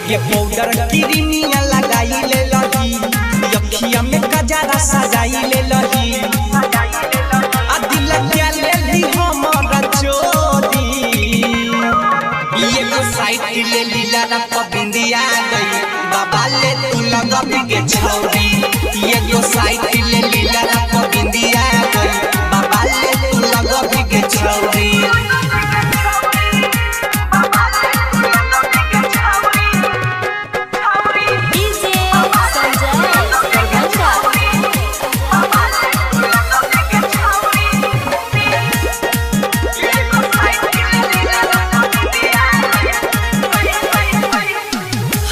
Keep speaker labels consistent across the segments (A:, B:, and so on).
A: के powder Crimea लगाई ले लही, अखिया में कजरा सजाई ले लही। आ दिल के लेली हमरा चोरी, एगो साइड ले लीला रख बिंदिया गई, बाबा ले तू लगबी गे छौरी। एगो साइड ले लीला रख बिंदिया गई, बाबा ले तू लगबी गे छौरी।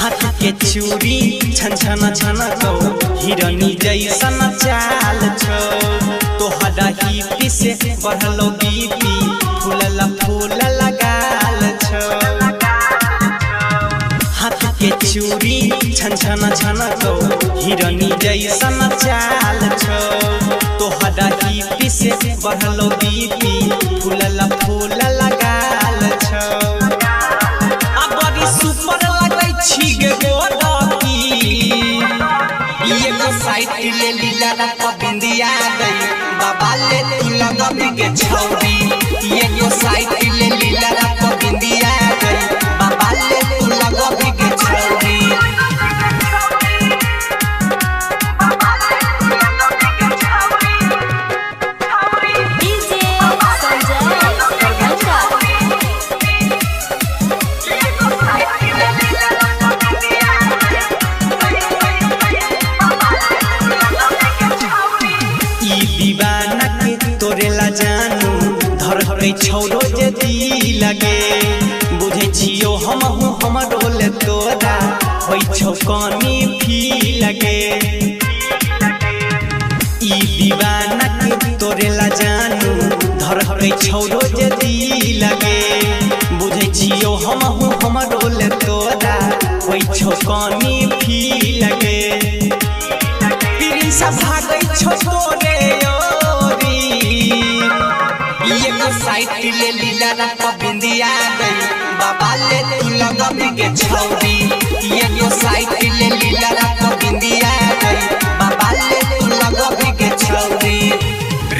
A: हाथ के चूड़ी छन छन छन कौ, हिरनी जैसन चाल छौ। तोहरा ही से बढ़लो बीपी, फूलल फूल लगाल छौ। हाथ के चूड़ी छन छन छन कौ, हिरनी जैसन चाल छौ। तोहरा ही से बढ़लो बीपी, फूलल फूल लगाल छौ। आ बड़ी सुपर लगै छी गे गोरकी, एगो साइड ले लीला रख बिंदिया गई, बाबा ले तू लगबी गे छौरी। एगो साइड ले लीला रख बिंदिया गई, बाबा ले तू लगबी गे छौरी। दीवाना के तोरेला जानू धरकै छौ रोज दी लगे। बुझै छियौ हमहु हमरो ले तोरा होइ छौ कनी फी लगे। ई दीवाना के तोरेला जानू धरकै छौ रोज दी लगे। बुझै छियौ हमहु हमरो ले तोरा होइ छौ कनी फी लगे। प्रिंस भागै छौ तोरे ओरी, एगो साइड ले लीला रख बिंदिया गई, बाबा ले तू लगबी गे छौरी। एगो साइड ले लीला रख बिंदिया गई, बाबा ले तू लगबी गे छौरी।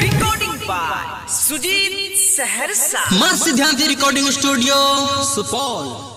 B: Recording by Sujeet Saharsa,
C: मां सिद्धांति रिकॉर्डिंग स्टूडियो सुपौल।